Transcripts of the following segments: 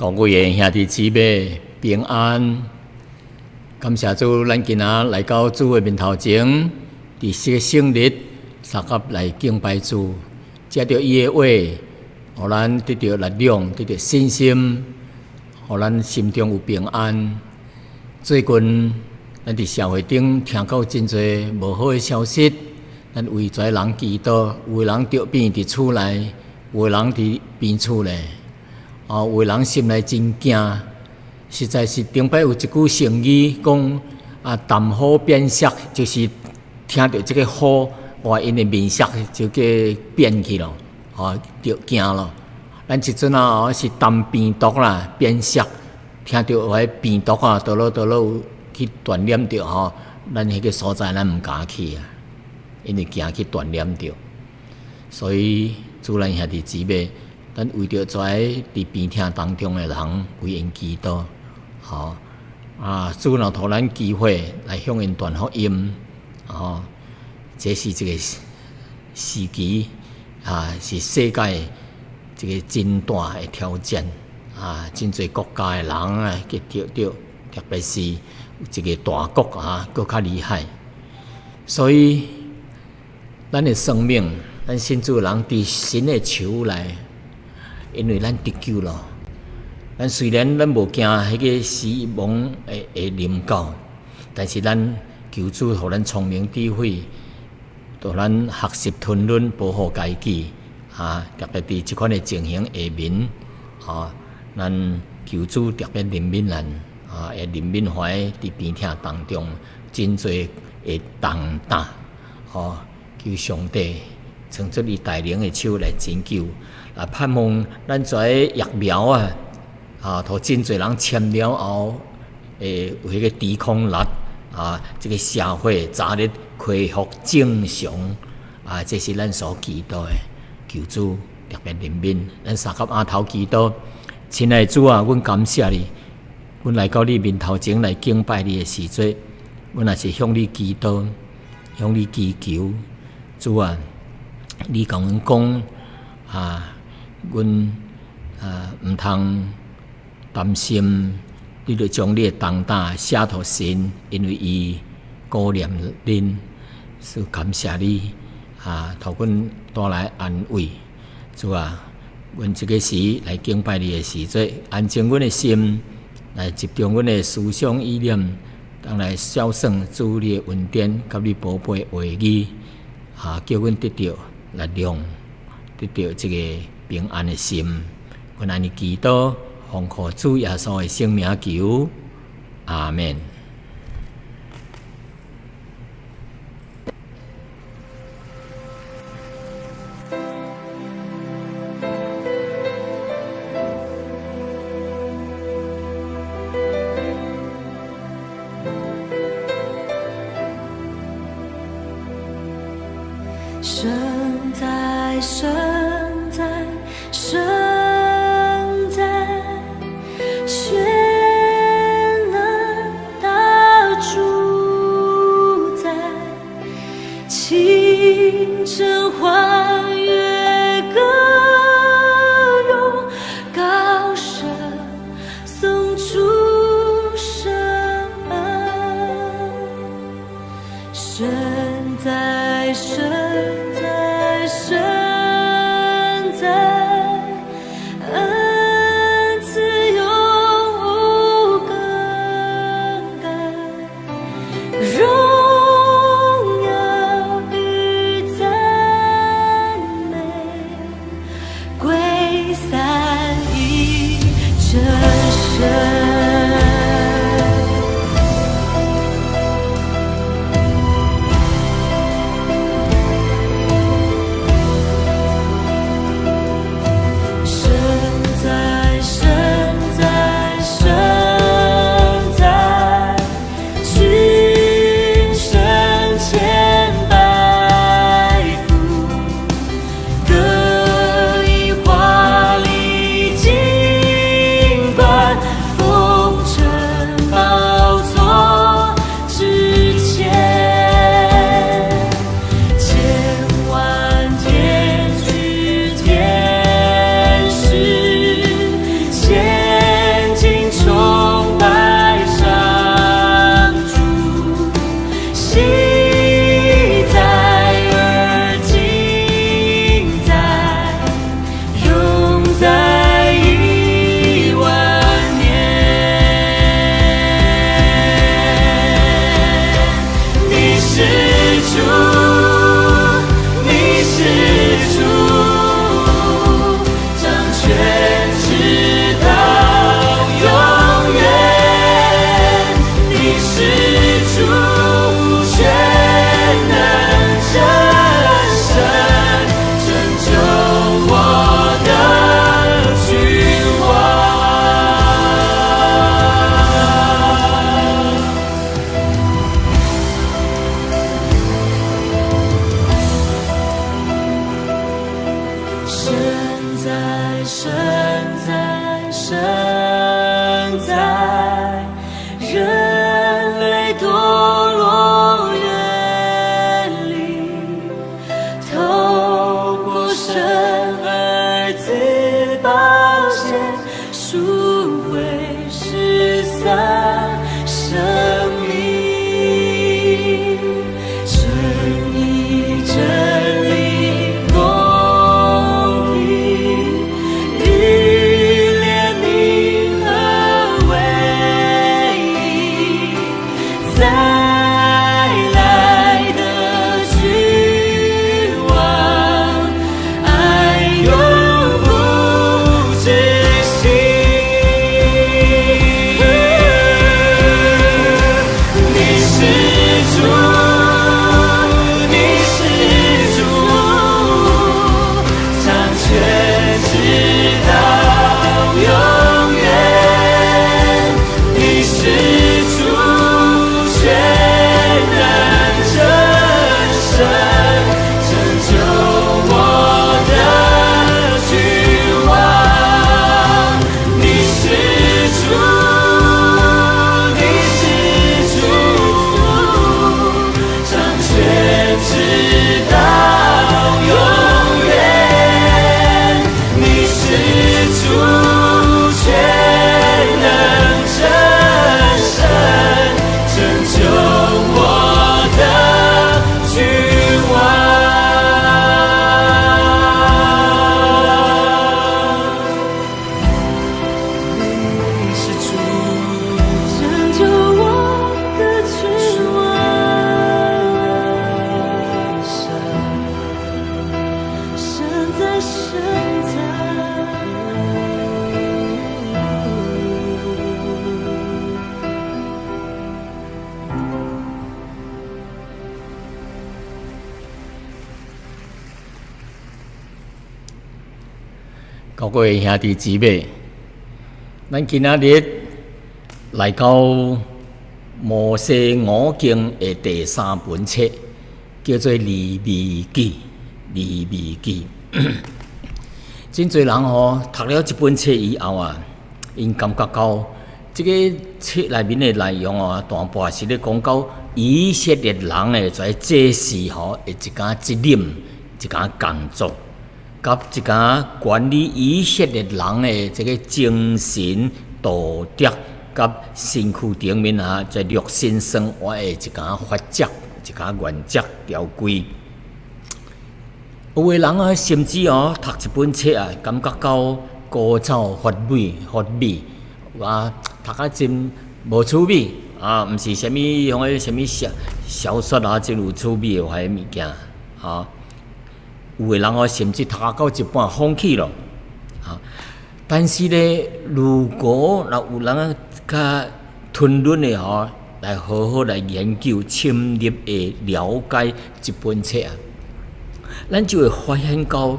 各位的兄弟姊妹平安，感謝主，咱今仔來到主的面頭前，佇這個聖日，相佮來敬拜主，藉著伊的話，予咱得著力量，得著信心，予咱心中有平安。最近，咱佇社會頂聽到真濟無好的消息，咱為遮人祈禱，有的人著病佇厝內，有的人佇病厝咧。哦，有的人心內真驚，實在是頂擺有一句成語講啊，談虎變色，就是聽著這个虎，哇，𪜶的面色就叫變去咯，哦，就驚咯。咱這陣啊，是談病毒啦，變色，聽著有彼病毒啊，佗落佗落有去傳染著吼，咱彼个所在咱毋敢去啊，因為驚去傳染著。所以主咱兄弟姊妹，咱為著遮佇病痛當中的人，為𪜶祈禱，吼啊！主若予咱機會來向𪜶傳福音，吼，這是一個時期啊，是世界一個真大的挑戰啊！真濟國家的人啊，去著著，特別是一個大國啊，閣較厲害。所以，咱的生命，咱信主的人佇神的手內。因為咱得救咯，咱雖然咱無驚彼个死亡會臨到，但是咱求主予咱聰明智慧，予咱學習吞忍，保護家己，啊，特別佇這款的情形下面，啊，咱求主特別憐憫咱，啊，會憐憫懷佇病痛當中真濟的重擔，吼，求上帝伸出伊大能的手來拯救。啊，盼望咱遮疫苗啊，啊，予真濟人簽了後，會有彼个抵抗力，啊，這个社會早日恢復正常，啊，這是咱所祈禱的，求主特別憐憫，咱相佮阿頭祈禱，親愛的主啊，阮感謝你，阮來到你面頭前來敬拜你的時陣，阮也是向你祈禱，向你祈求，主啊，你共阮講啊。阮啊，毋通擔心，你著將你的重擔卸予神，因為伊顧念恁，所以感謝你啊，予阮帶來安慰。主啊，阮這个時來敬拜你的時陣，安靜阮的心，來集中阮的思想意念，當來默想主你的恩典，佮你寶貝話語，啊，叫阮得著力量，得著這个平安的心，阮按呢祈禱，奉靠主耶穌的聖名求，阿們。神在，神在，神在，全能大主宰，清晨歡悅歌詠，高聲頌主聖恩。神在，神在，神在，恩賜永無更改，榮耀與讚美歸三一真神。神在，神在，神在，群聖千百幅，各以華麗金冠覆神在，神在，人類墮落遠離，透過神兒子寶血贖回失喪生命，正義真理公平與憐憫合為一，再來的君王，愛永不止息。你是主，你是主，掌權直到永遠。你是主，全能真神，拯救我的君王。你是主，你是主，掌權直到永遠。你是主，全能真神，拯救我的君王。你是主，拯救我的君王。神，神在，神在。各位兄弟姊妹，咱今仔日來到摩西五經的第三本冊，叫做《利未記》。利未記，真濟人吼讀了這本冊以後啊，𪜶感覺到這個冊內面的內容哦，大半是咧講到以色列人的在祭司吼的一寡責任、一寡工作，佮一寡管理以色列人的這個精神道德，佮身軀頂面啊，在肉身生活的一寡法則、一寡原則條規。有的人啊，甚至哦，讀一本冊啊，感覺到枯燥乏味、乏味，啊，讀啊真無趣味啊，毋是啥物像彼啥物小小說啊，真有趣味的遐物件，啊。有的人哦，甚至讀到一半放棄咯，啊。但是咧，如果若有人較吞忍的吼，來好好來研究、深入的了解這本冊啊，咱就會發現到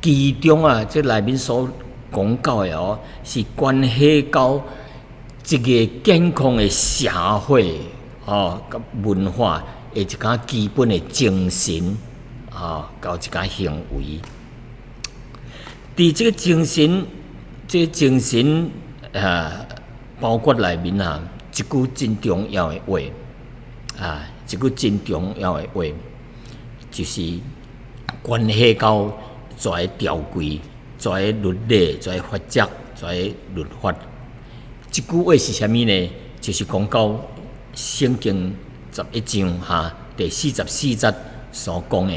其中啊，這內面所講到的哦，是關係到一個健康的社會哦，佮文化的一寡基本的精神啊，佮一寡行為。佇這個精神，這個精神啊，包括內面啊，一句真重要的話啊，一句真重要的話，就是關係到這條規、這律例、這法則、這律法。這句話是啥物呢？就是講到聖經11章哈第44節所講的。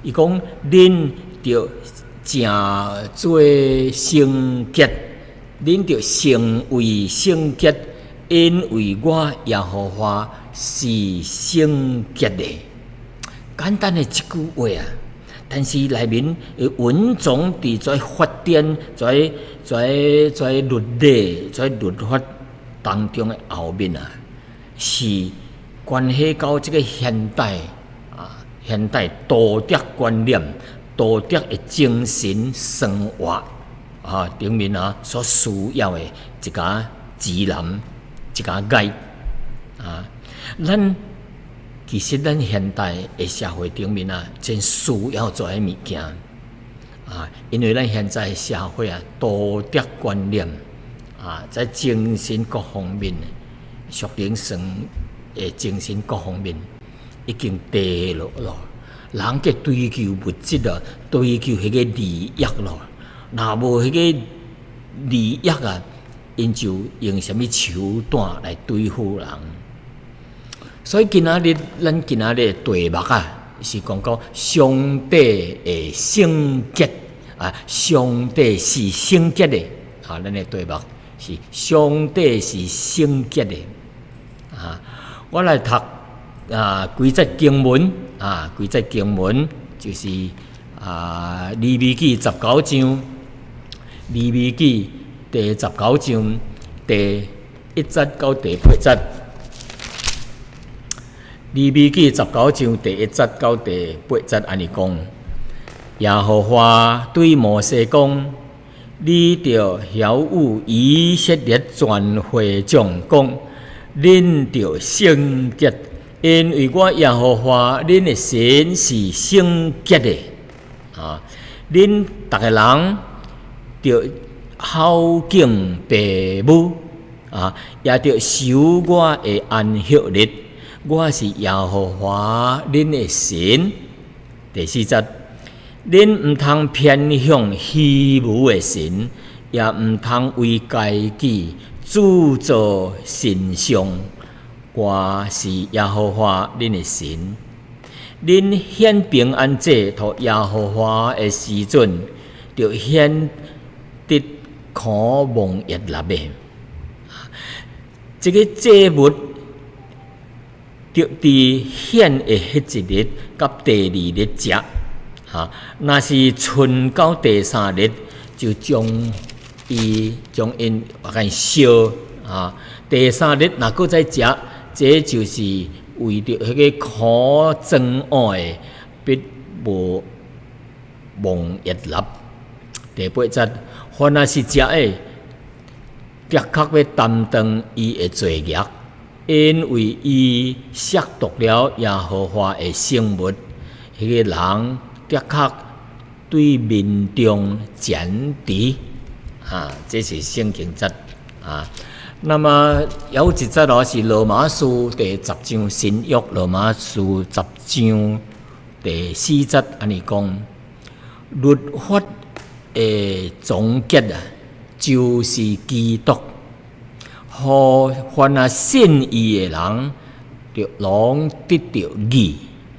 伊講：恁著成做聖潔，恁著成為聖潔，因為我耶和華是聖潔的。簡單的一句話啊，但是內面會蘊藏佇這法典、這這這律例、這律法當中的後面啊，是關係到這個現代啊，現代道德觀念、道德的精神生活啊，頂面啊所需要的一個指南、一個 guide 啊，咱其實咱現代的社會頂面啊，真需要這个物件啊，因為咱現在社會啊，道德觀念啊，在精神各方面、屬靈上的精神各方面已經低落咯。人去追求物質啊，追求彼個利益咯。若無彼個利益啊，𪜶就用啥物手段來對付人。所以今仔日咱今仔日的題目啊，是講到上帝的聖潔啊，上帝是聖潔的啊，咱的題目是上帝是聖潔的啊。我來讀啊幾節經文啊，幾節經文就是啊利未記十九章，利未記第十九章第一節到第八節。利未記十九章第一節到第八節按呢講，耶和華對摩西講：你著曉諭以色列全會眾講，恁著聖潔，因為我耶和華恁的神是聖潔的。啊，恁逐个人著孝敬父母，啊，也著守我的安息日。我是耶和華恁的神。第四節，恁毋通偏向虛無的神，也毋通為家己鑄造神像。我是耶和華恁的神。恁獻平安祭予耶和華的時陣，著獻得可蒙悅納的。這个祭物，著佇獻的彼一日佮第二日食，哈，若是存到第三日，就將伊將𪜶共燒，啊，第三日若閣再食，這就是為著彼个可憎惡的，必無蒙悅納。第八節，凡若是食的，的確欲擔當伊的罪孽。因為伊褻瀆了耶和華的聖物，彼个人的確對民中剪除。啊，這是聖經節啊。那麼有一節哦，是羅馬書第十章，新約羅馬書十章第四節，按呢講，律法的終結啊，就是基督。予凡若信伊的人，就攏得著義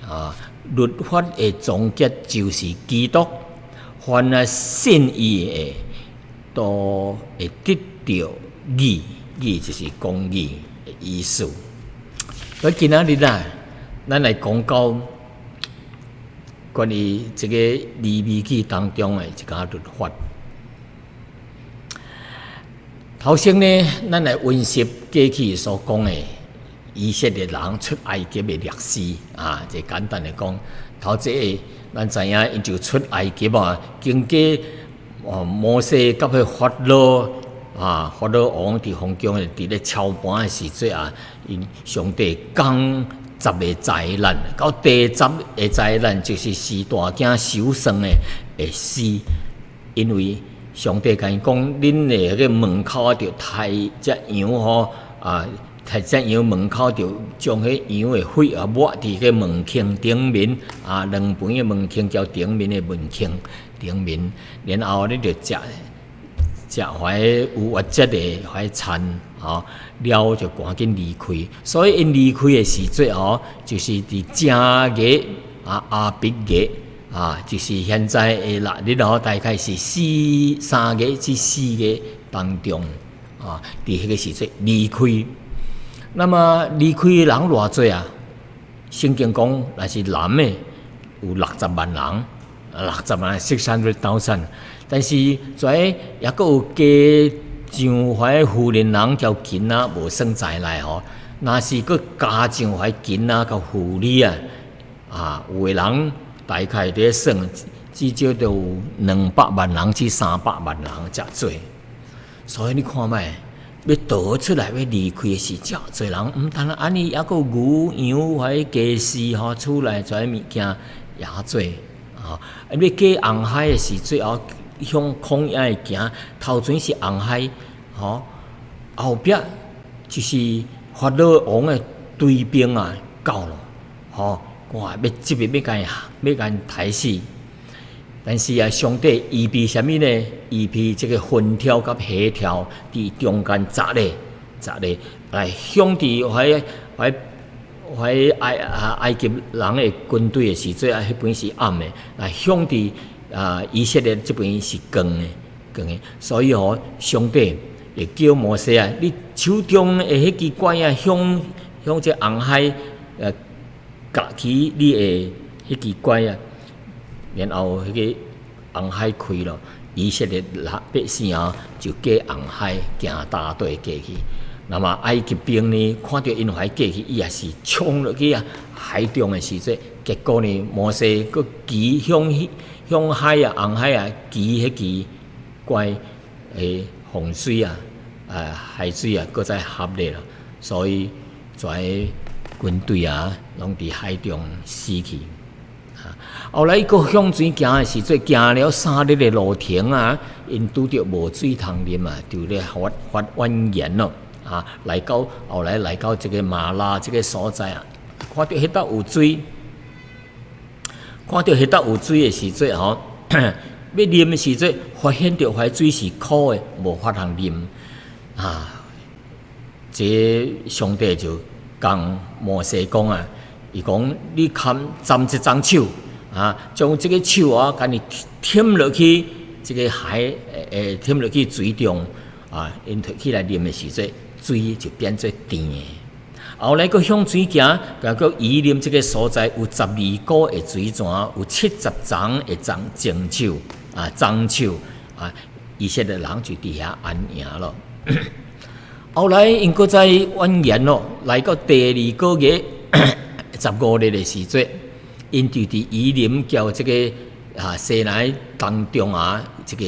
啊！律法的終結就是基督，凡若信伊的，都會得著義，義就是公義的意思。所以今仔日啊，咱來講到關於這个利未記當中的一寡律法。頭先呢，咱來溫習過去所講的以色列人出埃及的歷史啊，就簡單來講，頭一个咱知影，𪜶就出埃及啊，經過哦摩西佮彼法老啊，法老王佇皇宮佇咧操盤的時陣啊，𪜶上帝降十个災難，到第十个災難就是四大囝守喪的會死，因為上帝共𪜶講，恁的彼个門口著刣隻羊吼，啊，刣隻羊門口著將彼羊的血啊抹佇个門框頂面，啊，兩邊的門框交頂面的門框頂面，然後恁著食食彼逾越節的彼餐，吼，了就趕緊離開。所以𪜶離開的時陣吼，就是佇正月啊，亞筆月。啊，就是現在的六日吼，大概是四三月至四月當中，啊，佇彼个時陣離開。那麼離開的人偌濟啊？聖經講，若是男的有六十萬人，六十萬 600,000。但是遮抑閣有加上彼婦人人交囡仔無算在內吼。若是閣加上彼囡仔佮婦女啊，啊，有的人大概佇咧算，至少都有200萬人至300萬人遮濟。所以你看覓，欲逃出來，欲離開的是遮濟人，毋但按呢，抑閣有牛羊彼家私吼，厝內遮物件也濟啊，欲過紅海的時陣哦，向曠野行，頭前是紅海，吼，後壁就是法老王的追兵啊到咯，吼，哇，欲這邊欲共刣死。但是啊，上帝預備啥物呢？預備這個雲柱佮火柱佇中間十日，十日來向佇彼彼彼埃及人的軍隊的時陣啊，彼邊是暗的，來向佇啊以色列這邊是光的，光的。所以吼，上帝會叫摩西啊，你手中的彼支拐仔向向這紅海夾起你的彼支拐仔。然後彼个紅海開咯，以色列人百姓啊就過紅海行乾地過去。那麼埃及兵呢，看著𪜶予過去，伊也是衝落去啊海中的時陣，結果呢，摩西閣舉向向海啊紅海啊舉彼支拐的洪水啊，啊海水啊，閣再合咧啦，所以全軍隊啊，攏佇海中死去。後來伊閣向前行的時陣，行了3日的路程啊，𪜶拄著無水通啉啊，就咧發發怨言咯。啊，來到後來來到這個瑪拉這個所在啊，看著彼搭有水，看著彼搭有水的時陣吼，欲啉的時陣，發現著彼水是苦的，無法通啉。啊，這上帝就共摩西講啊，伊講你砍斬一欉樹啊，將這個樹啊，共伊添落去這個海添落去水中啊，𪜶提起來啉的時陣，水就變做甜的。後來閣向前行，行到以琳這個所在，有12股的水泉，有70叢的樟棕樹啊，樟樹啊，以色列人就佇遐安營咯。後來𪜶閣再怨言咯，來到第二個月15日的時陣，𪜶就佇以琳佮這個啊西奈當中啊，這個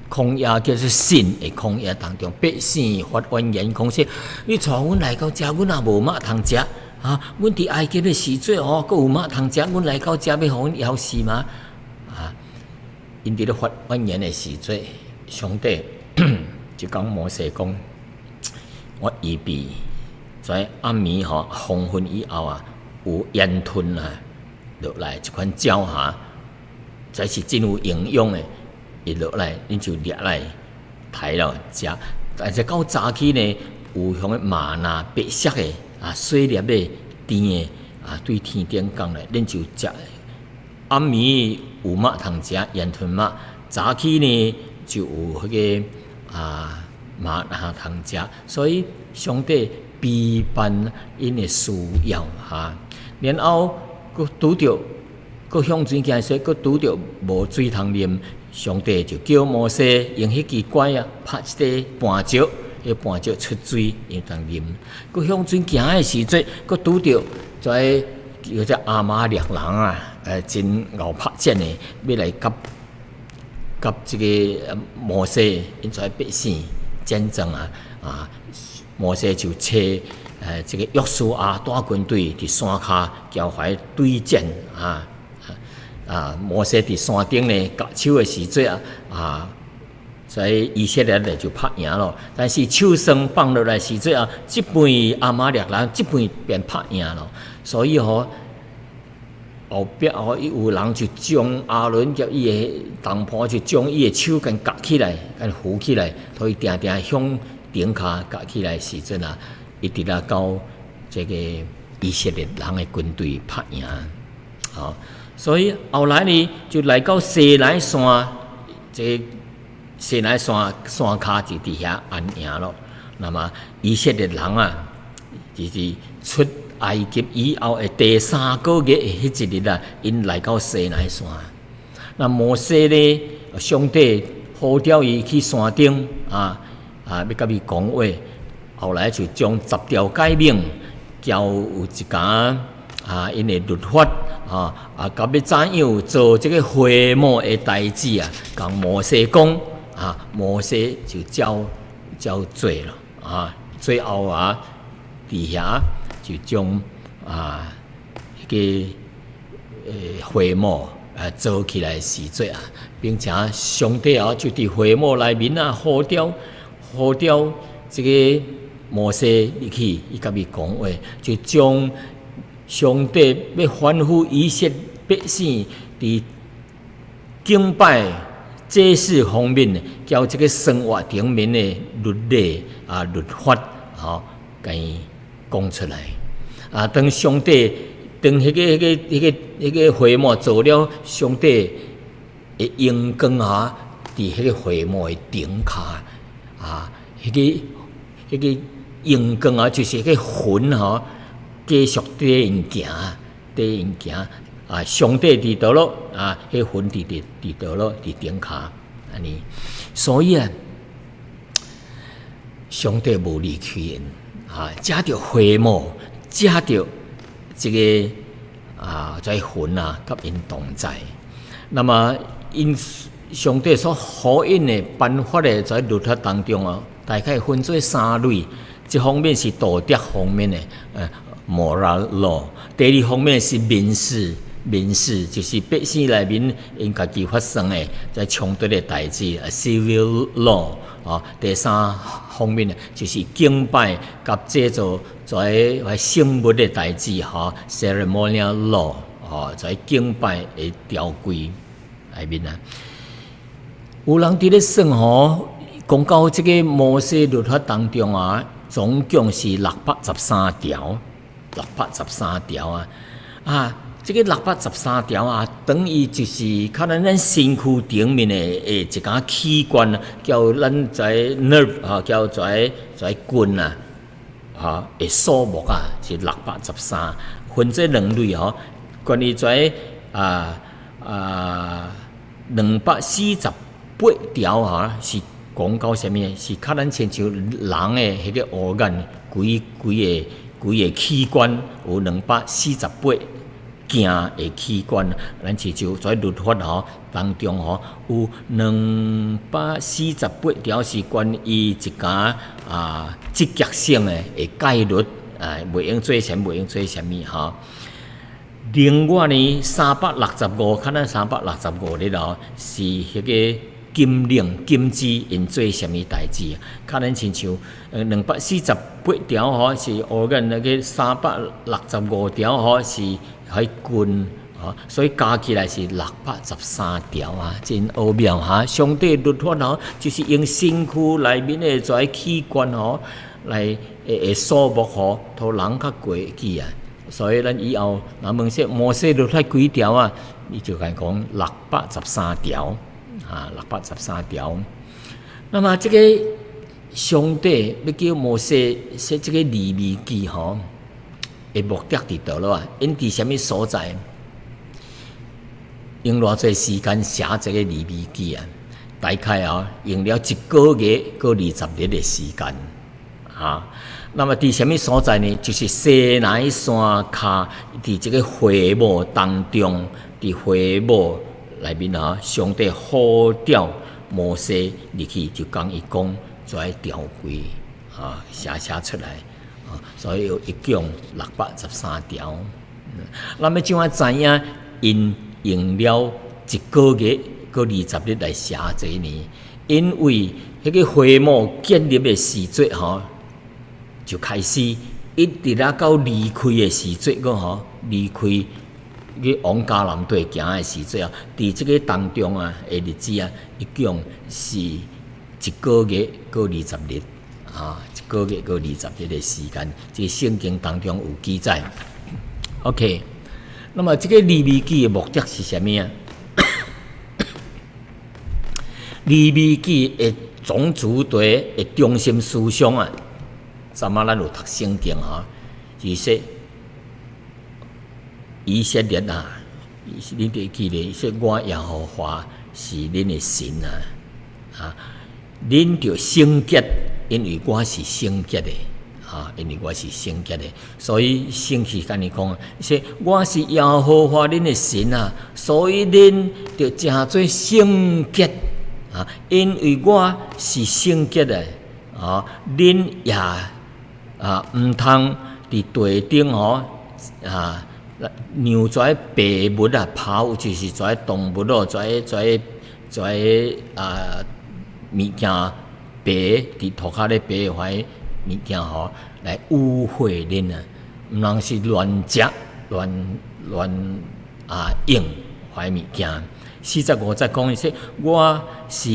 曠野叫做汛的曠野當中，百姓發怨言，講說：你帶阮來到遮，阮也無肉通食啊！阮佇埃及的時陣吼，閣有肉通食，阮來到遮欲予阮枵死嗎？啊！𪜶佇咧發怨言的時陣，上帝就共摩西講：我預備在暗暝吼黃昏以後啊，有煙吞啊落來，這款鳥哈，這是真有營養的。伊落來，恁就掠來刣了食。但是到早起呢，有向個嗎哪白色的啊，細粒的甜的啊，對天頂降來，恁就食。暗暝有肉通食煙吞肉，早起呢就有彼個啊嗎哪通食。所以上帝備辦𪜶的需要哈，然後閣拄著閣向前行時，閣拄著無水通啉。上帝就叫摩西用彼支拐仔拍一個磐石，彼磐石出水，會當啉。閣向前行的時陣，閣拄著這叫做亞瑪力人啊，真𠢕拍戰的，欲來佮佮這個摩西𪜶遮百姓戰爭啊！啊，摩西就差這個約書亞帶軍隊佇山跤交懷對戰啊！啊，摩西佇山頂呢，舉手的時陣啊，啊，所以以色列咧就拍贏咯。但是手繩放落來時陣啊，這邊亞瑪力人這邊便拍贏咯。所以吼，後壁吼，伊有人就將亞倫佮伊的同伴就將伊的手共夾起來，共扶起來，予伊定定向頂跤夾起來時陣啊，一直啊到這個以色列人的軍隊拍贏，吼。所以後來呢，就來到西奈山，這個西奈山山跤就佇遐安營咯。那麼以色列人啊，就是出埃及以後的第三個月的彼一日啊，𪜶來到西奈山。那摩西呢，上帝呼召伊去山頂啊啊，欲佮伊講話。後來就將十條誡命交有一家啊，𪜶的律法啊啊，佮欲怎樣做這個會幕的代誌啊，共摩西講啊，摩西就照照做了啊。最後啊，佇遐就將啊彼個會幕做起來時陣啊，並且上帝啊就佇會幕內面啊呼召呼召這個摩西入去，伊共伊講話，就將上帝欲吩咐以色列百姓佇敬拜祭祀方面，交這個生活頂面的律例啊律法，吼，共伊講出來。啊，當上帝當彼個會幕做了，上帝的榮光啊，佇彼個會幕的頂跤啊，彼個榮光啊，就是彼個雲吼，繼續綴𪜶行，綴𪜶行啊！上帝佇佗落啊，彼雲佇佗落佇頂跤按呢，所以啊，上帝無離開𪜶啊，藉著會幕，藉著這個啊，這雲啊，佮𪜶同在。那麼，𪜶上帝所予𪜶的頒發的在律法當中啊，大概分做三類。一方面是道德方面的，moral law；第二方面是民事，民事就是百姓內面𪜶家己發生的在衝突的代誌，civil law。啊，第三方面呢，就是敬拜佮製造在聖物的代誌，吼，ceremonial law，吼，在敬拜的條規內面啊。有人佇咧算吼，講到這個摩西律法當中啊，總共是六百十三條，六百十三條啊，啊，這個六百十三條啊，等於就是可能咱身軀頂面的一間器官，叫咱這 nerve 啊，叫這筋啊，啊的數目啊，是六百十三，分做兩類吼，關於這248條哈，是講到啥物？是較咱親像人的彼個 organ，規個器官有兩百四十八件的器官，咱親像在律法吼當中吼，有兩百四十八條是關於一間啊職業性的戒律啊，袂用做啥物，袂用做啥物吼。另外呢，三百六十五，可能三百六十五日哦，是彼個禁令禁止𪜶做啥物代誌，可能親像兩百四十八條吼是 organ 那個三百六十五條吼是彼筋吼，所以加起來是六百十三條啊，真奧妙哈！上帝律法吼，就是用身軀內面的這器官吼來會數目吼，予人較過記啊。所以咱以後若問說摩西律法幾條啊？伊就共講六百十三條啊，六百十三條。那麼這個上帝欲叫摩西寫這個利未記吼，的目的佇佗落啊？𪜶佇啥物所在？用偌濟時間寫這個利未記啊？大概啊，用了一個月閣20日的時間啊。那麼佇啥物所在呢？就是西奈山跤，佇這個會幕當中，佇會幕內面啊，上帝呼召摩西入去，就共伊講這條規啊，寫出來啊，所以有一共六百十三條。咱欲怎樣知影𪜶用了一個月閣二十日來寫這呢？因為彼個會幕建立的時節吼，就開始一直啊到離開的時節，閣吼離開去往迦南地行的時節啊，佇這個當中啊的日子啊，一共是一個月閣二十日啊，一個月閣二十日的時間，這個聖經當中有記載。OK，那麼這個利未記的目的是啥物啊？利未記的總主題的中心思想啊，昨仔咱有讀聖經吼，就是說以色列啊，恁會記得說我耶和華是恁的神啊，啊，恁著聖潔，因為我是聖潔的，啊，因為我是聖潔的，所以聖經按呢講，說我是耶和華恁的神啊，所以恁著成做聖潔啊，因為我是聖潔的，啊，恁也啊，毋通佇地頂吼啊，讓遮白物啊，拋就是遮動物咯，遮遮遮啊物件爬佇塗跤咧爬的遐物件吼，來污穢恁啊，毋通是亂食亂亂啊用遐物件。45節講說，我是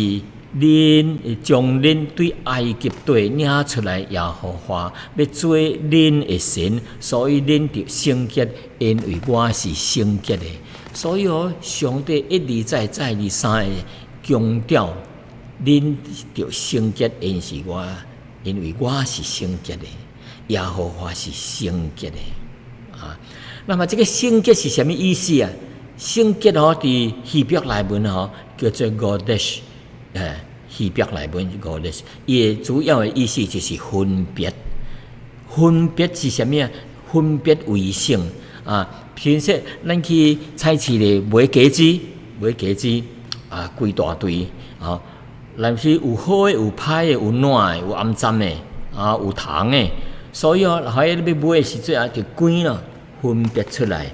恁將恁對埃及地領出來耶和華，欲做恁的神，所以恁著聖潔，因為我是聖潔的。所以哦，上帝一而再、再而三的強調，恁著聖潔，因為我是聖潔的，耶和華是聖潔的。啊，那麼這個聖潔是啥物意思啊？聖潔吼，佇希伯來文吼叫做 qodesh，希伯來文 qodesh，伊的主要的意思就是分別。分別是啥物啊？分別為聖啊！譬如說，咱去菜市咧買果子，買果子啊，規大堆啊，但是有好的，有歹的，有爛的，有頷針的，啊，有蟲的，所以哦，喺你欲買的時陣啊，就揀咯，分別出來。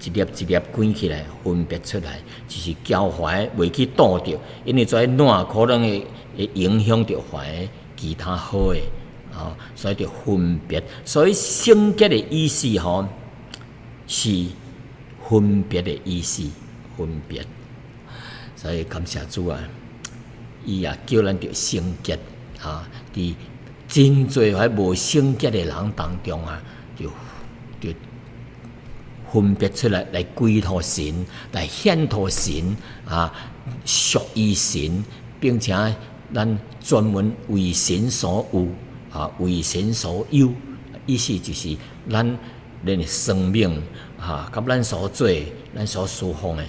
一粒一粒揀起來，分別出來，就是交懷袂去倒著，因為這爛可能會影響著懷其他好的，哦，所以著分別。所以聖潔的意思吼，是分別的意思，分別。所以感謝主啊，伊也叫咱著聖潔啊，佇真濟遐無聖潔的人當中啊，就分別出來，來歸予神，來獻予神啊，屬於神，並且咱專門為神所有啊，為神所有。意思就是咱的生命啊，佮咱所做、咱所侍奉的，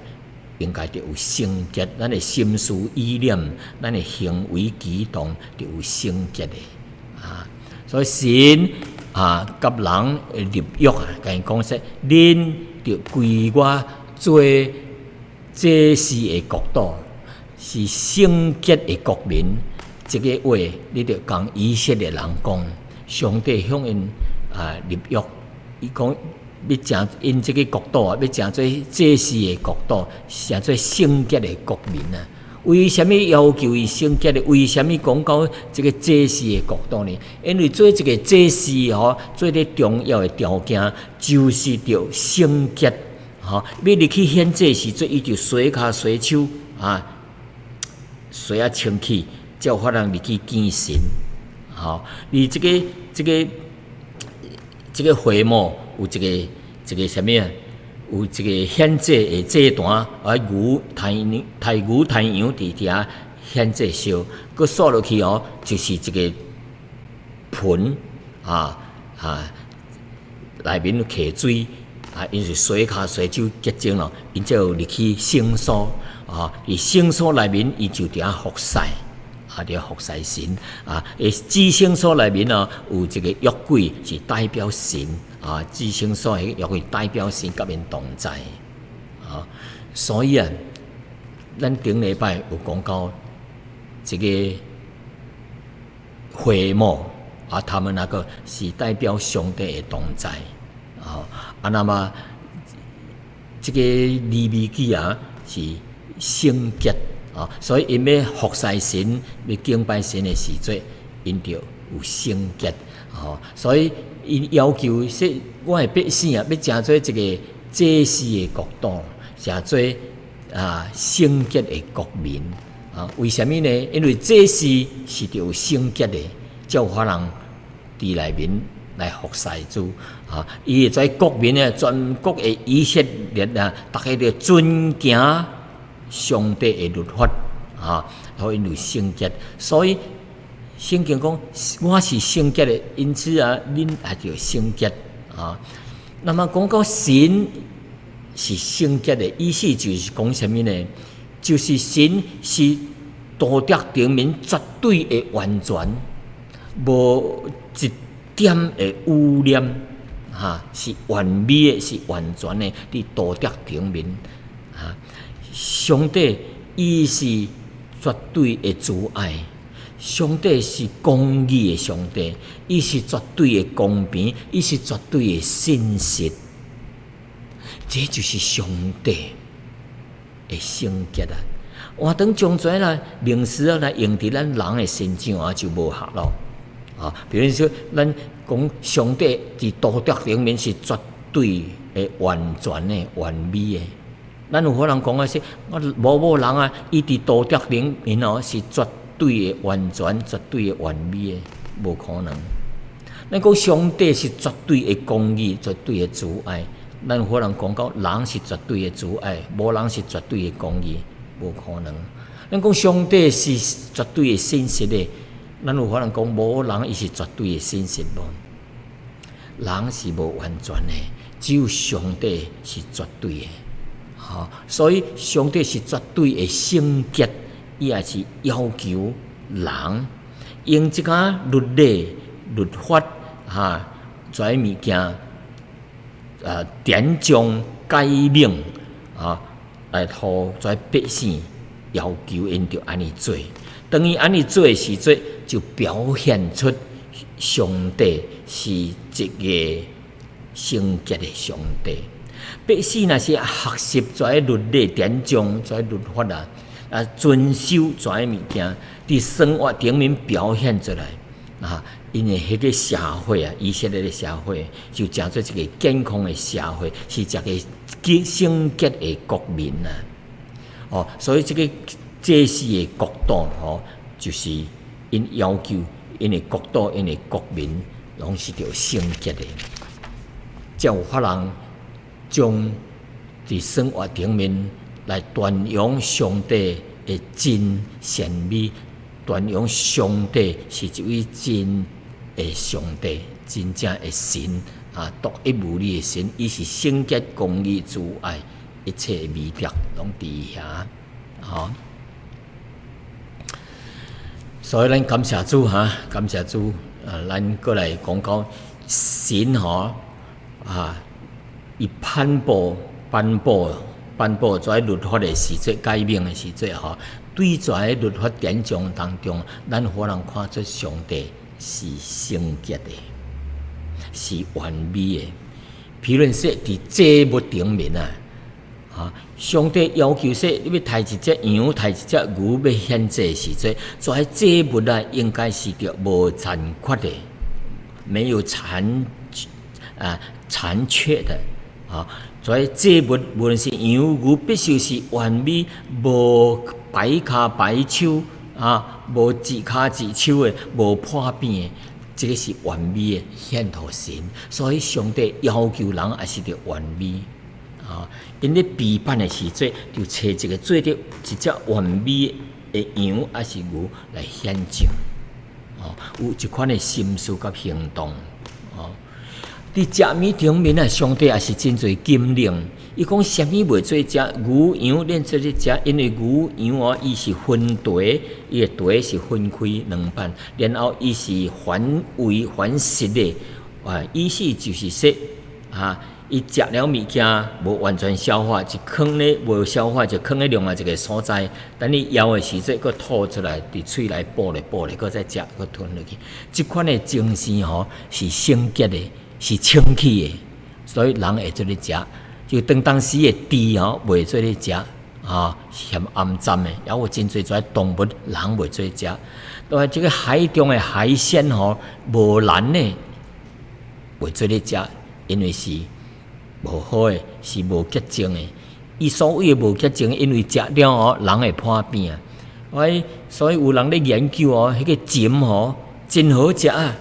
應該著有聖潔。咱的心思意念、咱的行為舉動，著有聖潔的啊。所以神啊，佮人立約啊，共伊講說，恁著歸我做祭司的國度，是聖潔的國民。這个話，你著共以色列人講，上帝向𪜶啊立約，伊講欲成𪜶這个國度啊，欲成做祭司的國度，成做聖潔的國民啊。為啥物要求伊聖潔的？為啥物講到這个祭司的國度呢？因為做一個祭司吼，最重要的條件就是著聖潔。吼，欲入去獻祭時陣，伊就洗跤洗手啊，洗啊清氣，才有法通入去見神。吼，而這個會幕有一個啥物啊？有一個獻祭的祭壇，啊牛刣刣牛刣羊佇遐獻祭燒，閣煞落去哦，就是一個盆啊，內面揢水啊，𪜶是洗跤洗手潔淨咯，𪜶才有入去聖所啊。佇聖所內面，伊就佇遐服侍，啊，佇遐服侍神啊。佇至聖所內面哦，有一個約櫃是代表神。啊，至聖所彼個約櫃代表神佮𪜶同在，啊，所以啊，咱頂禮拜有講到這個會幕啊，他們那個是代表上帝的同在，啊，啊，那麼這個利未記啊是聖潔啊，所以𪜶欲服侍神、欲敬拜神的時陣，𪜶著有聖潔，吼，所以伊要求說，我的百姓啊，欲成做一個祭司的國度，成做啊聖潔的國民啊？為啥物呢？因為祭司是著有聖潔的，才有法通佇內面來服侍主啊！伊會使國民啊，全國的以色列啊，逐家著遵行上帝的律法啊，予𪜶有聖潔，所以聖經講我是聖潔的，因此啊，恁也著聖潔啊。那麼講到神是聖潔的，意思就是講啥物呢？就是神是道德頂面絕對的完全，無一點的污染，哈，是完美的，是完全的，佇道德頂面，啊，上帝伊是絕對的慈愛。上帝是公義的上帝，伊是絕對的公平，伊是絕對的信實。這就是上帝的聖潔啊！換轉將這啦名詞啊來用佇咱人的身上啊，就無合咯。啊，比如說，咱講上帝佇道德頂面是絕對的完全的、完美的。咱有可能講啊說，我某某人啊，伊佇道德頂面哦是絕對的完全、絕對的完美的，無可能。咱講上帝是絕對的公義、絕對的慈愛，咱有可能講到人是絕對的慈愛，無人是絕對的公義，無可能。咱講上帝是絕對的信實的，咱有可能講無人伊是絕對的信實無？人是無完全的，只有上帝是絕對的。吼，所以上帝是絕對的聖潔，伊也是要求人用這個律例、律法，哈，這物件啊，典章、誡命啊，來予這百姓要求𪜶著按呢做。當伊按呢做的時陣，就表現出上帝是一個聖潔的上帝。百姓若是學習這律例典章、這律法啊，啊遵守這物件，佇生活頂面表現出來啊，𪜶的彼個社會啊，以色列的社會就成做一個健康的社會，是一個聖潔的國民啊。哦，所以這個祭司的國度吼，就是𪜶要求𪜶的國度、𪜶的國民，攏是著聖潔的，才有法通將佇生活頂面來傳揚上帝的真善美，傳揚上帝是一位真的上帝，真正的神啊，獨一無二的神，伊是聖潔、公義、慈愛，一切美德攏佇遐，吼。所以咱感謝主哈，感謝主啊！咱閣來講講神吼啊，伊頒布、頒布、頒布這律法的時節、誡命的時節吼，對這律法典章當中，咱可能看出上帝是聖潔的，是完美的。譬如說，佇祭物頂面啊，啊，上帝要求說，你欲刣一隻羊、刣一隻牛欲獻祭時陣，這祭物啊，應該是著無殘缺的，沒有殘缺的啊。所以祭物無論是羊牛，必須是完美，無白跤白手啊，無一跤一手的，無破病的，這個是完美的獻予神。所以上帝要求人也是著完美啊。𪜶咧備辦的時陣，就揣一個做得一隻完美的羊抑是牛來獻上，哦，有這款的心思佮行動，哦。佇食物頂面啊，上帝也是真濟禁令。伊講啥物袂做食，牛羊免做咧食，因為牛羊哦，伊是分蹄，伊的蹄是分開兩半，然後伊是反胃反食的，啊，意思就是說，啊，伊食了物件無完全消化，就囥咧無消化，就囥咧另外一個所在。等你枵的時陣，閣吐出來，佇喙內哺咧哺咧，閣再食，閣吞落去。這款的精神吼是聖潔的，是清氣的，所以人會做咧食。就當當時的豬吼，袂做咧食，啊，嫌骯髒的，抑有真濟這動物人袂做食。但這個海中的海鮮吼，無鱗的袂做咧食，因為是無好的，是無潔淨的。伊所謂的無潔淨，因為食了哦，人會破病啊。所以有人咧研究哦，彼個鱘吼真好食啊！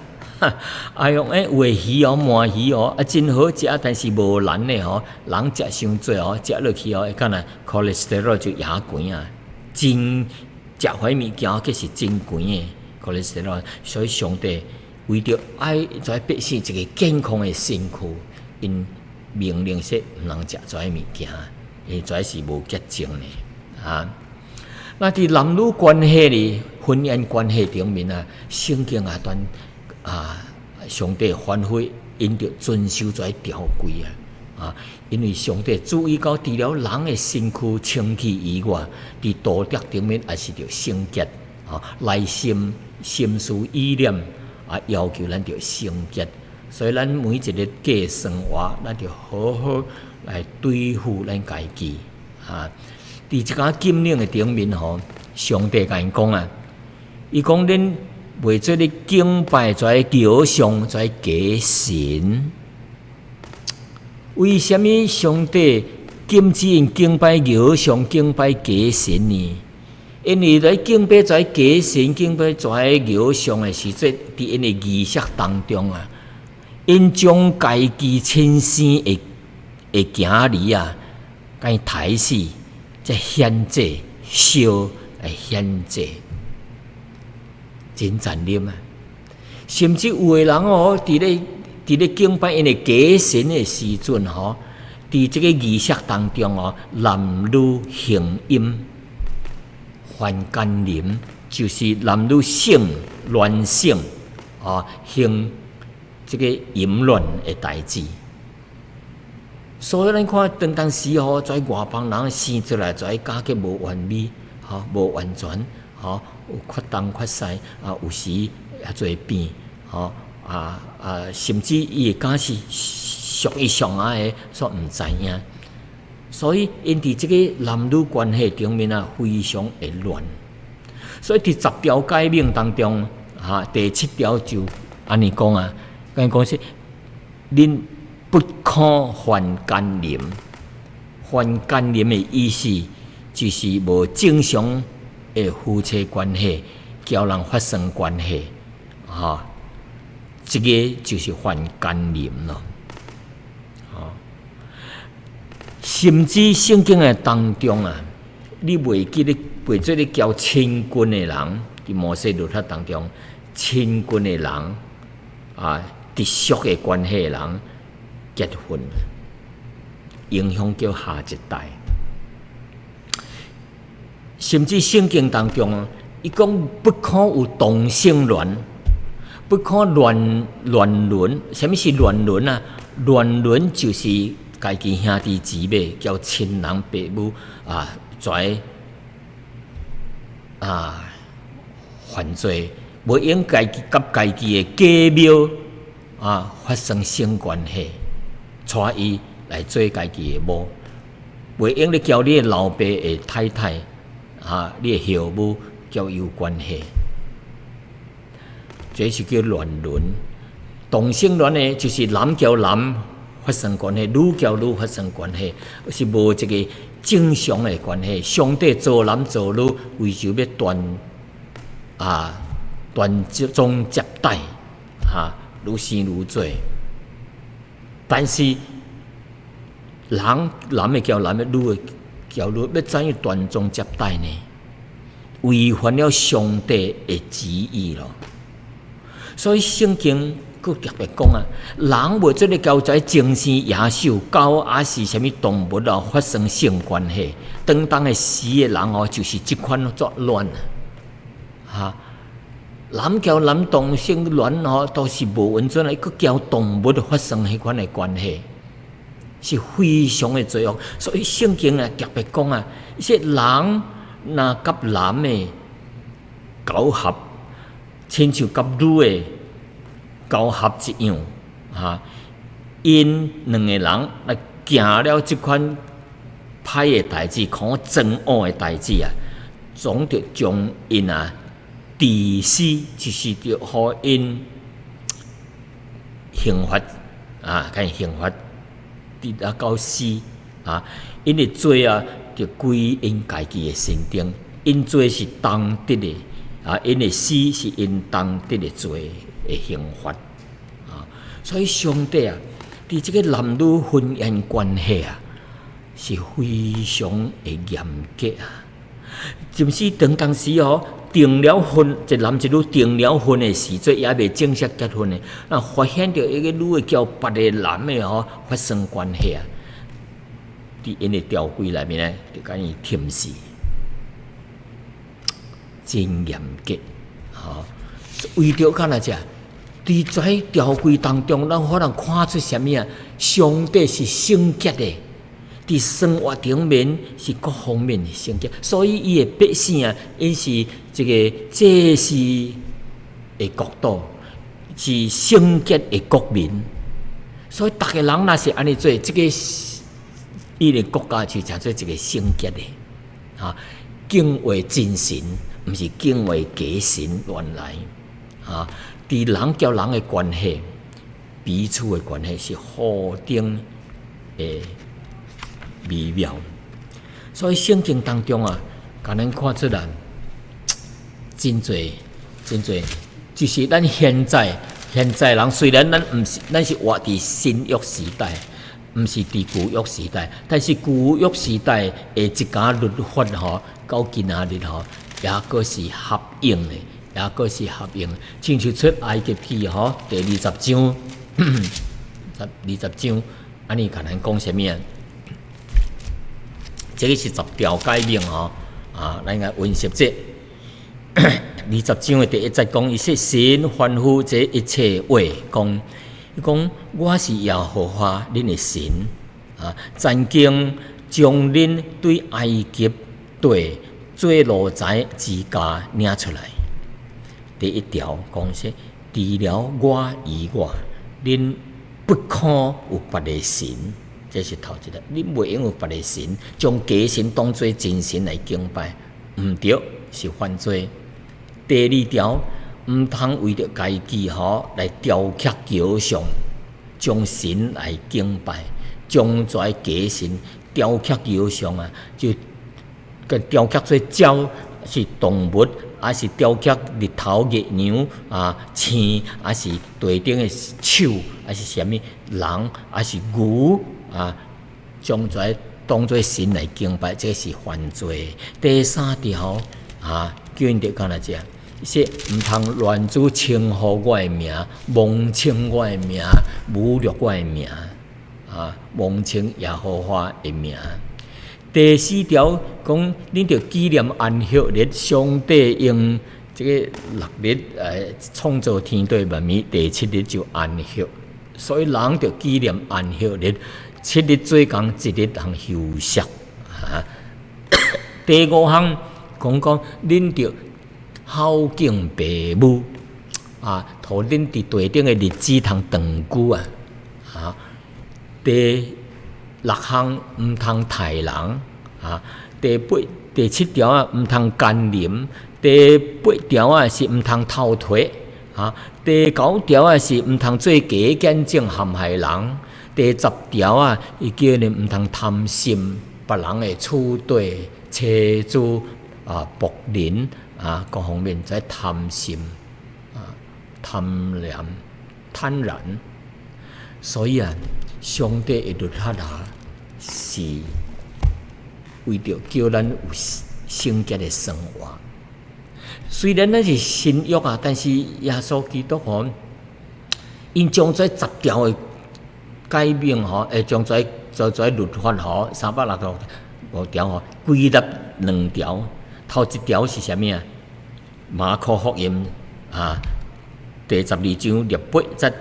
哎喲，欸，有的魚哦，鰻魚哦，啊，真好食，但是無鱗的吼，人食傷濟哦，食落去哦，會敢若 cholesterol 就也懸啊，真食壞物件，閣是真懸的 cholesterol。所以上帝為著愛這百姓一個健康的身軀，𪜶命令說毋通食這物件，因為這是無潔淨的啊。那佇男女關係裡，婚姻關係頂面啊，聖經啊，斷啊，上帝吩咐𪜶著遵守這條規啊，啊，因為上帝注意到除了人的身軀清氣以外，佇道德頂面也是著聖潔啊，內心心思意念啊，要求咱著聖潔，所以咱每一日過生活，咱著好好來對付咱家己。哈，佇這個禁令的頂面吼，上帝共𪜶講啊，伊講恁袂做咧敬拜這偶像，這假神。為啥物上帝禁止𪜶敬拜偶像、敬拜假神呢？因為來敬拜這假神、敬拜這偶像的時陣，佇𪜶的儀式當中啊，𪜶將家己親生的的囝兒啊，共伊刣死，再獻祭，燒來獻祭，真殘忍啊！甚至有的人哦，佇咧敬拜𪜶的假神的時陣吼，佇這個儀式當中哦，男女行淫、犯姦淫，就是男女性亂性啊，行這個淫亂的代誌。所以咱看，當當時吼，在外邦人生出來，在家己無完美，吼無完全，吼有缺東缺西，啊有時也濟變，吼啊啊，甚至伊會敢是屬於上愛的，煞毋知影。所以，𪜶佇這個男女關係頂面啊，非常會亂。所以，佇十條誡命當中，哈第七條就按呢講啊，共𪜶講說，恁不可犯姦淫。犯姦淫的意思，就是無正常的夫妻關係，交人發生關係，哈，這個就是犯姦淫咯。甚至聖經的當中啊，你袂記得袂做咧交親近的人，佇摩西律法當中，親近的人啊，直屬的關係的人結婚，影響著下一代。甚至聖經當中，伊講不可有同性戀，不可亂亂倫。啥物是亂倫啊？亂倫就是家己兄弟姊妹交親人爸母啊，跩啊犯罪，袂用家己佮家己的繼母啊發生性關係，娶伊來做家己的某，袂用咧交你的老爸的太太啊，你的後母交伊有關係，這是叫亂倫。同性戀呢，就是男交男發生關係，女交女發生關係，是無一個正常的關係。上帝造男造女，為著欲傳啊傳宗接代，哈，愈生愈濟。但是人男的交男的，女的交女，欲怎樣傳宗接代呢？違反了上帝的旨意咯。所以聖經閣特別講啊，人袂做咧交這精生野獸、狗抑是啥物動物啊發生性關係，當當會死的人哦，就是這款作亂啊！哈，男交男同性戀哦，都是無完全的，閣交動物發生彼款的關係，是非常的罪惡。所以聖經啊特別講啊，一些人若佮男的苟合，親像佮女的苟合一樣，哈，𪜶兩个人來行了這款歹的代誌，可憎惡的代誌啊，總著將𪜶啊治死，就是著予𪜶刑罰啊，共𪜶刑罰，直啊到死啊，𪜶的罪啊，就歸𪜶家己的身頂，𪜶罪是當得的啊，𪜶的死是𪜶當得的罪的刑罰啊，所以上帝啊，佇這個男女婚姻關係啊，是非常的嚴格啊。甚至當當時哦，訂了婚，一男一女訂了婚的時陣，猶未正式結婚的，若發現著一個女的交別个男的吼發生關係啊，佇𪜶的條規內面呢，就共伊停死，真嚴格，吼。為著干焦這，佇這條規當中，咱可能看出啥物啊？上帝是聖潔的，佇生活頂面是各方面的聖潔，所以伊的百姓啊，𪜶是這個祭司的國度，是聖潔的國民。所以，逐个人若是按呢做，這個伊的國家就成做一個聖潔的，啊，敬畏真神，毋是敬畏假神亂來，啊，佇人佮人的關係，彼此的關係是何等的美妙。所以聖經當中啊，共咱看出來真濟真濟，就是咱現在人雖然咱毋是，咱是活佇新約時代，毋是佇舊約時代，但是舊約時代的一家律法吼，到今仔日吼，也閣是合用的，也閣是合用。親像出埃及記吼，第二十章，20章，按呢共咱講啥物啊？這个是十條誡命吼，啊，咱來溫習這二十章的第一節講，伊說神吩咐這一切話，講。伊講我是耶和華恁的神啊，曾經將恁對埃及地做奴才之家領出來。第一條講說，除了我以外，恁不可有別的神。這是頭一個，恁袂用有別的神，將假神當做真神來敬拜，毋對，是犯罪。第二條，毋通為著家己吼來雕刻偶像，將神來敬拜，將這假神雕刻偶像啊，就佮雕刻做鳥，是動物，還是雕刻日頭、月娘啊、星，還是地頂的樹，還是啥物人，還是牛啊，將這當做神來敬拜，這是犯罪。第三條啊，叫𪜶著干焦這。說毋通亂主稱呼我的名，妄稱我的名，侮辱我的名，啊，妄稱耶和華的名。第四條講，恁著紀念安息日，上帝用這個六日來創造天地萬物，第七日就安息，所以人著紀念安息日，七日做工，一日通休息。啊，第五項講講，恁著孝敬爸母，啊，予恁佇地頂的日子通長久啊！啊，第六項毋通刣人，啊，第八、第七條啊，毋通姦淫；第八條啊是毋通偷提，啊，第九條啊是毋通做假見證陷害人；第十條啊，伊叫恁毋通貪心別人的厝地、妻子啊、僕人。啊，各方面在貪心啊、貪婪、貪婪，所以啊，上帝的律法啊，是為著叫咱有聖潔的生活。雖然咱是新約啊，但是耶穌基督吼，𪜶將這十條的誡命吼，會將這律法吼，365條吼，歸納兩條。頭一條是啥物啊？馬可福音啊，第12章28節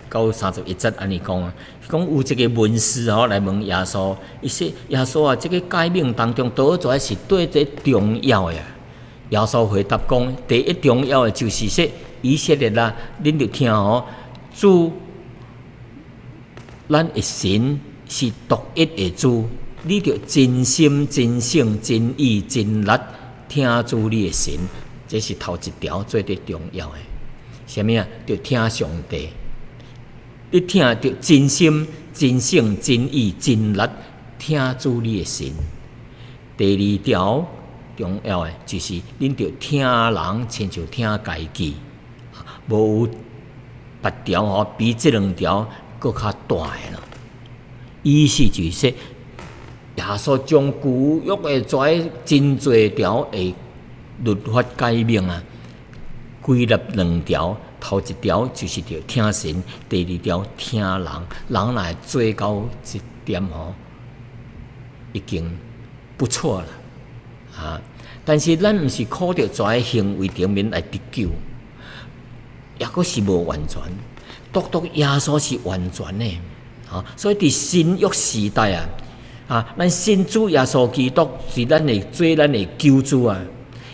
到31節按呢講啊，講有一個文士吼來問耶穌，伊說耶穌啊，這個誡命當中，佗一個是最最重要的？耶穌回答講，第一重要的就是說，以色列啊，恁著聽吼，主咱的神是獨一的主，你著真心、真性、真意、真力疼主你的神，這是頭一條最最重要的。啥物啊？著疼上帝。你疼著真心、真性、真意、真力疼主你的神。第二條重要的就是恁著疼人，親像疼家己。無有別條吼，比這兩條閣較大的啦。意思就是說，耶穌將舊約的這真濟條的律法誡命啊，歸納兩條，頭一條就是著疼神，第二條疼人。人若會做到這點吼，已經不錯啦。啊！但是咱毋是靠著這行為頂面來得救，抑閣是無完全。獨獨耶穌是完全的，啊！所以佇新約時代啊，啊，咱信主耶穌基督是咱的做咱的救主啊。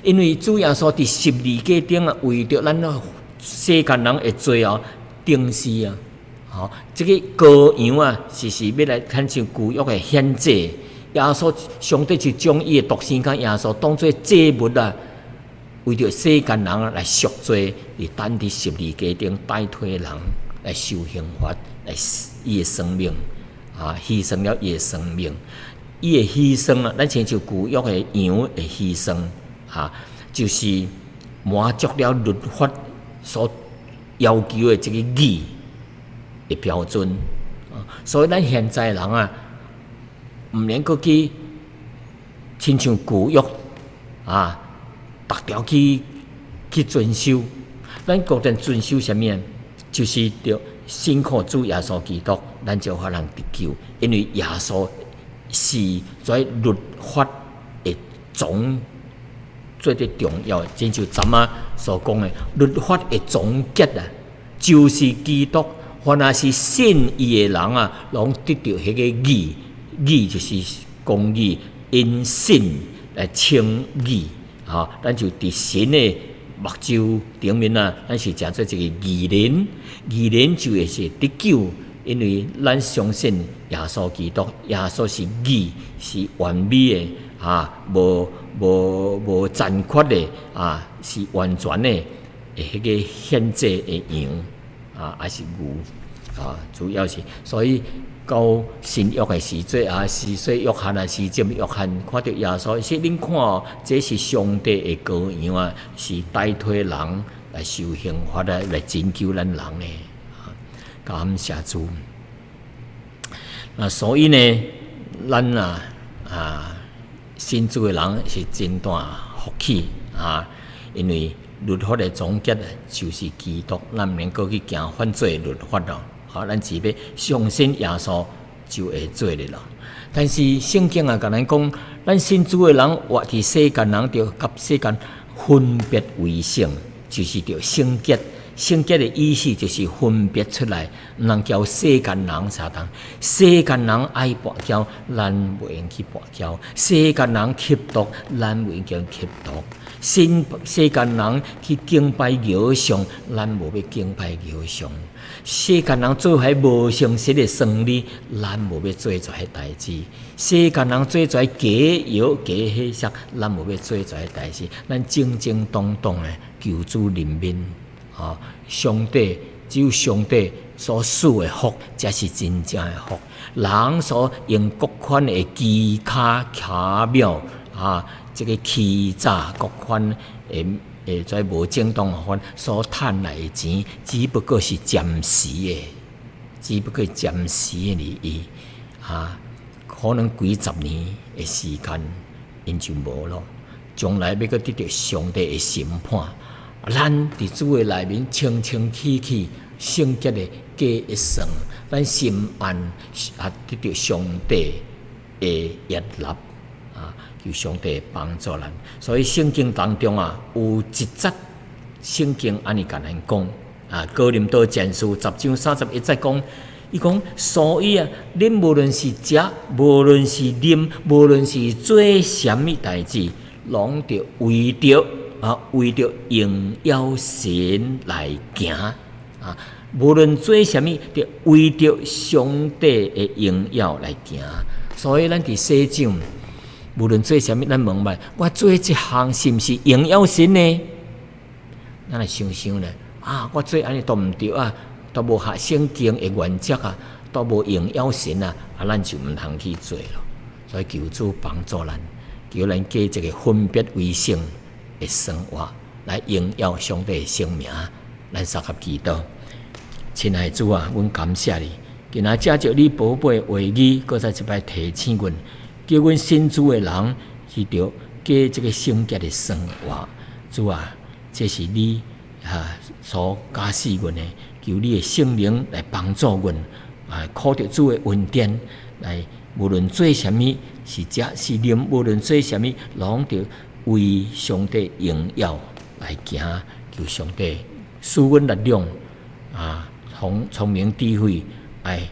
因為主耶穌佇十字架頂啊，為著咱世間人的罪哦，釘死啊，吼，這个羔羊啊，是欲來親像舊約的獻祭。耶穌上帝就將伊的獨生囝耶穌當做祭物啊，為著世間人來贖罪，伊釘佇十字架頂代替人來受刑罰，來伊的生命啊，犧牲了伊的生命。伊的犧牲啊，咱親像舊約的羊的犧牲啊，就是滿足了律法所要求的這個義的標準。所以咱現在人啊，毋免閣去親像舊約啊，逐條去遵守。咱固定遵守啥物？就是著信靠主耶穌基督，咱就可能得救。因為耶穌是在律法的總最最重要的，親像昨仔所講的，律法的總結啊，就是基督。凡若是信伊的人啊，攏得著彼个義，義就是公義，因信來稱義，吼，咱就佇神的目睭頂面啊，咱是誠做一个義人，義人就會是得救，因為咱相信耶穌基督，耶穌是義，是完美的，啊，無殘缺的，啊，是完全的，彼个獻祭的羊，啊，抑是牛。啊，主要是所以到新約的時陣啊，施洗約翰啊，施浸約翰看著耶穌，說恁看哦，這是上帝的羔羊啊，是代替人來受刑罰啊，來拯救咱人的。感謝主。那所以呢，咱啊信主的人是真大福氣啊，因為律法的總結就是基督，咱毋免閣去行犯罪律法咯。好，咱只欲相信耶穌就會做的咯。但是聖經啊，共咱講，咱信主的人活佇世間人，著佮世間分別為聖，就是著聖潔。聖潔的意思就是分別出來，毋通交世間人相同。世間人愛跋筊，咱袂用去跋筊；世間人吸毒，咱袂用吸毒。信世間人去敬拜偶像，咱無欲敬拜偶像。世間人做彼無誠實的生理，咱無欲做這彼代誌。世間人做這假藥假血色，咱無欲做這彼代誌。咱正正當當的求主憐憫，啊！上帝只有上帝所賜的福，才是真正的福。人所用各款的機巧巧妙啊，這个欺詐各款的會在無正當方法所趁來的錢，只不過是暫時的，只不過暫時的而已。啊，可能幾十年的時間，𪜶就無咯。將來欲閣得著上帝的審判，咱佇主的內面清清氣氣、聖潔的過一生，咱心安啊，得著上帝的悅納啊，求上帝幫助咱。所以聖經當中啊，有一節聖經按呢共咱講啊，哥林多前書10章31節講，伊講，所以啊，恁無論是食，無論是啉，無論是做啥物代誌，攏著為著啊，為著榮耀神來行啊！無論做啥物，著為著上帝的榮耀來行。所以咱佇世上，無論做啥物，咱問覓，我做這項是毋是榮耀神呢？咱來想想咧，啊，我做按呢都毋對啊，都無合聖經的原則啊，都無榮耀神啊，啊，咱就毋通去做咯。所以求主幫助咱，求咱過一个分別為聖的生活，來榮耀上帝的聖名。咱相合祈禱，親愛的主啊，阮感謝你，今仔藉著你寶貝話語，閣再一擺提醒阮，叫阮信主的人去著過這个聖潔的生活。主啊，這是你啊所教示阮的，求你的聖靈來幫助阮，啊，靠著主的恩典來，無論做啥物，是食是啉，無論做啥物，攏著為上帝榮耀來行，求上帝賜阮力量啊，聰明智慧，來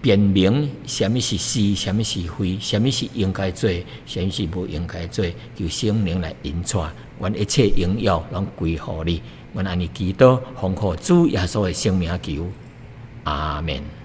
辨明啥物是是，啥物是非，啥物是應該做，啥物是無應該做，求聖靈來引帶，阮一切榮耀攏歸予你。阮按呢祈禱，奉靠主耶穌的聖名求，阿們。